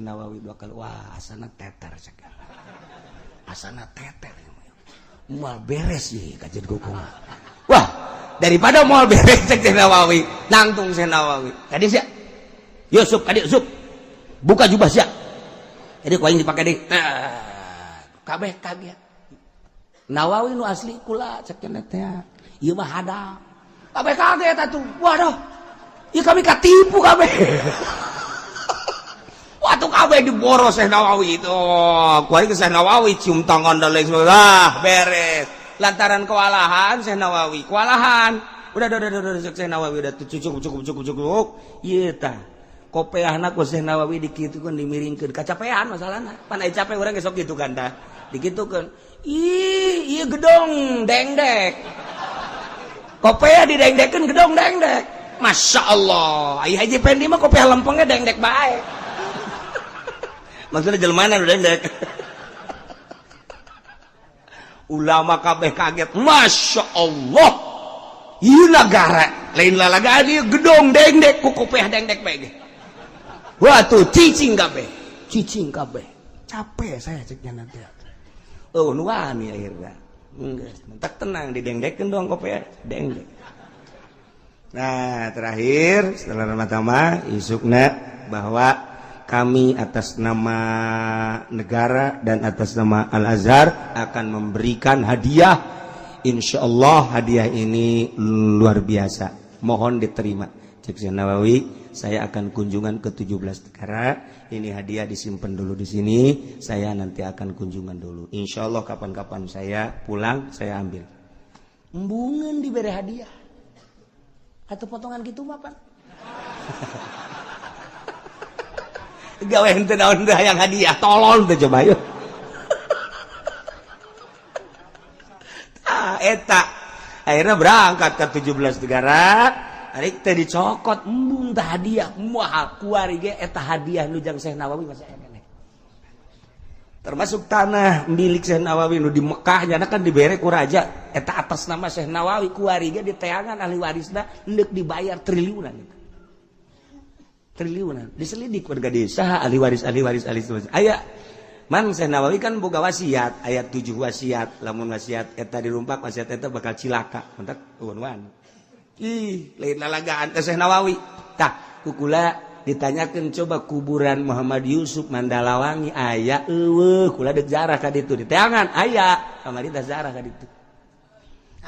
Nawawi dua kali. Wah, asana teter cek. Asana teter. Moal beres ye kajian kukumaha. Wah, daripada moal beres cek Syekh Nawawi, nangtung Syekh Nawawi. Tadi sia. Yusuf, adik Yusuf. Buka jubah sia. Jadi ku aing dipake deui. Nah, kabeh kaget. Nawawi nu asli kula cek teh. Ieu mah hadap. Kabeh kaget atuh. Waduh. Ieu kami katipu kabeh. Waktu kabeh diboros Syekh Nawawi itu. Ku aing Syekh Nawawi cium tangan dan lain sebagainya. Ah, beres. Lantaran kewalahan Syekh Nawawi, kewalahan. Udah Syekh Nawawi udah cukup cukup cukup cukup. Ieu tah. Kopeahna ku Syekh Nawawi dikitukeun dimiringkeun. Kacapean masalahna. Pan aya capek urang ge sok kitu kan tah. Dikitukeun. Ih, ieu gedong dengdek. Kopeah didengdekeun gedong dengdek. Masya Allah. Ai Haji Pendi mah kopeah lempengnya dengdek bae. Maksudnya jelema nu dengdek. Ulama kabeh kaget. Masya Allah. Ieu nagara lain lalagaan ieu gedong dengdek ku kopeah dengdek bae ge. Wah tuh cicing kabeh. Cicing kabeh. Capek saya ceknya nanti. Oh, nu wani akhirnya. Geus, tak tenang didengdekeun doang kopeah dengdek. Nah, terakhir setelah pertama isukna bahwa kami atas nama negara dan atas nama Al-Azhar akan memberikan hadiah. Insya Allah hadiah ini luar biasa. Mohon diterima. Cek Syekh Nawawi, saya akan kunjungan ke 17 negara. Ini hadiah disimpan dulu di sini. Saya nanti akan kunjungan dulu. Insya Allah kapan-kapan saya pulang, saya ambil. Embungan diberi hadiah. Atau potongan gitu mah, Pan. Gawe henteu naon teh hayang hadiah, tolol teh coba yuk. Ah, eta. Akhirnya berangkat ke 17 negara. Ari teh dicokot embung teh hadiah, moal kuari ge eta hadiah nu jang Syekh Nawawi masih aya keneh. Termasuk tanah milik Syekh Nawawi nu di Mekah nyana kan dibere ku raja, eta atas nama Syekh Nawawi kuari ge diteangan ahli warisna endek dibayar triliunan eta. Triliunan diselidik warga desa ahli waris ahli waris ahli waris. Aya Mang Syekh Nawawi kan boga wasiat, ayat 7 wasiat, lamun wasiat eta dirumpak wasiat eta bakal cilaka. Mentak eueun. Ih, lain lalagaan teh Syekh Nawawi. Tah, kukula ditanyakeun coba kuburan Muhammad Yusuf Mandalawangi aya eueuh, kula deuk jarah ka ditu diteangan aya, kamari teh jarah ka ditu.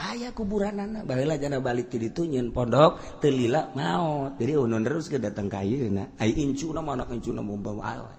Aya kuburanana, baheula jana balik ti ditu nyieun pondok teu lila maot. Jadi unun terus ke datang ka ayeuna. Ai incuna mah anak incuna mau bawa.